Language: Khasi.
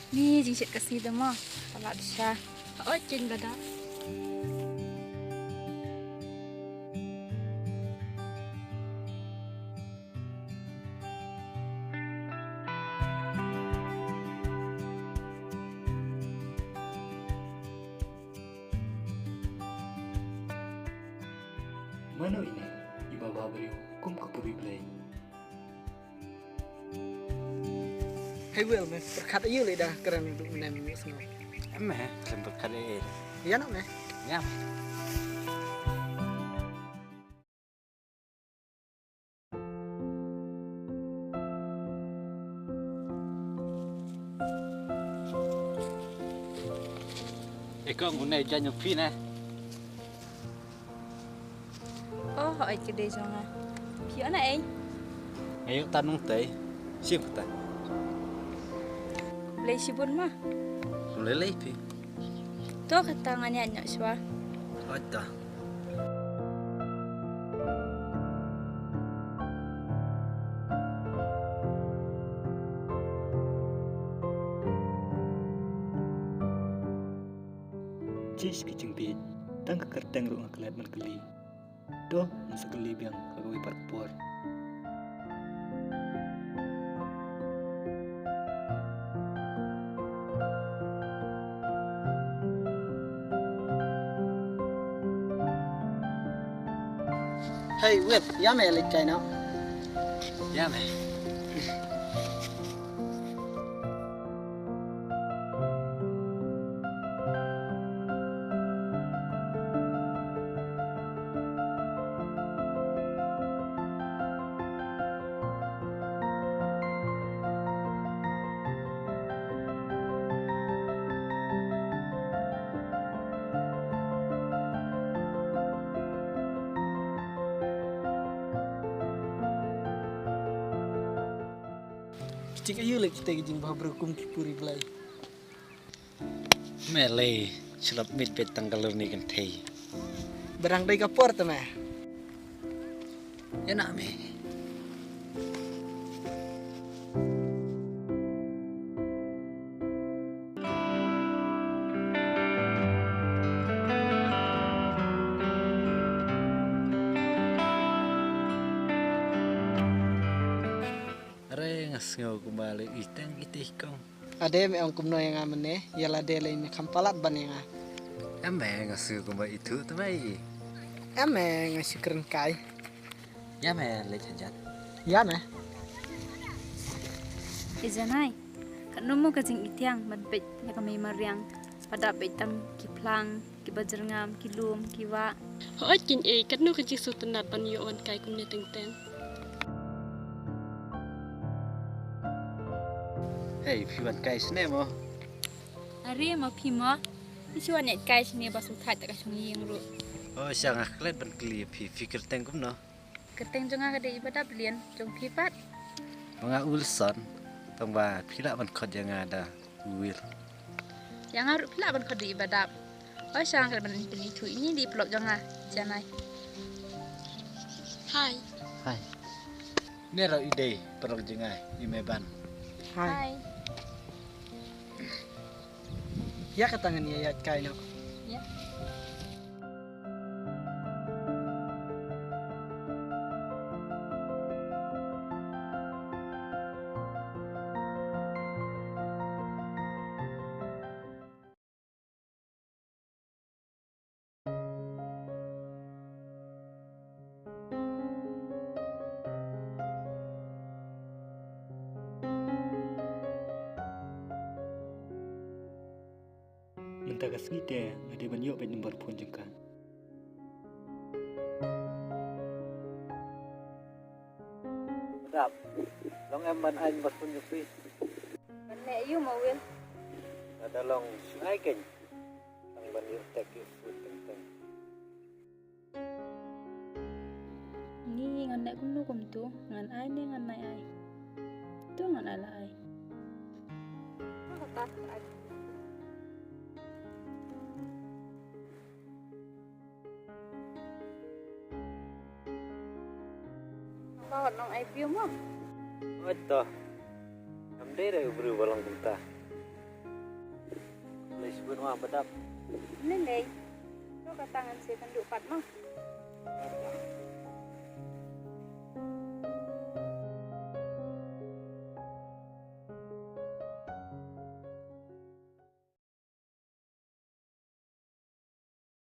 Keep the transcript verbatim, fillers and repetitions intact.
Ni jingshet ka sngi te mo. Palat sha. Oi kin bada. Mano ine iba bhabriew kum ka puri Blei? Hei Will, me pyrkhat aïu lei da kren duk mnem mix no? Em me, khlem pyrkhat ei ei. Ïa no me? Ïa. E kong, une jan jong phi ne. Oh, hooid, ka dei jong nga. Phi ïoh na ei? Nga ïoh tang nongtei. Shim kata. Khublei shibun ma. Khublei lei phi. To kata ngan ïaid noh shuwa. Hooid to. Jish ki jingbieit, tang ka kyrteng ruh nga klet ban kylli. To, ngan sa kylli biang ha kawei pat ka por. Hei, Web, ïa me leit kai noh. Ïa me. Ki jing aïu lei kita ki jingbhabriew kum ki puri Blei? Me lei, shu lap miet beit tang ka lur ne kynthei. Ba dang dei ka por te me. Ïa na me. Are nga sngew kumba lei i teng i tei kong. Ade me ong kumno ïa nga mynne, ïa lade lei me kham palat ban ïa nga. Em me nga sngew kumba ithuh te me i. Em me nga shu kren kai. Ïa me leit hajan. Ïa me. I Janai, katno mo ka jingitiang ban peit ïa ka mei mariang, ba dap beit tang ki phlang, ki bajyrngam, ki lum, ki wah. Hooid kin ei, katno ka jingsngewtynnat ban ïoh wan kai kumne teng teng. Hei, phi wan kai shane mo? Are mo phi mo. Phi shu wan ïaid kai shane ba sngewthait ta ka shongïing ruh. Oh, sha nga klet ban kylli phi, phi kyrteng kumno? Kyrteng jong nga ka dei Ibadap Lian, jong phi pat? Nga Wilson, tang ba phi lah ban khot ïa nga da Will. Ïa nga ruh phi lah ban khot da Ibadap. Oi sha nga klet ban pynithuh ine i paralok jong nga, Janai. Hai. Hai. Ne ruh i dei paralok jong nga i Meban. Hai. Hai. Ïa kata ngan ïa ïaid kai noh. Ïa. Mynta ka sngi te nga dei ban ïoh beit number phone jong ka. Dap, long em ban ai number phone jong phi? Ban leh aïu mo Will? Lada long shu ai kein. Tang ban ïoh tek ïoh sut teng teng. Ni ngan leh kumno kumto, ngan ai ne ngan nai ai? To ngan ai la ai. Ba wat long ai phi mo? Wat to. Kam dei re u briew ba long kumta. Sbun wa badap. Lei lei. To ka tang ngan sa ïakynduh pat mo.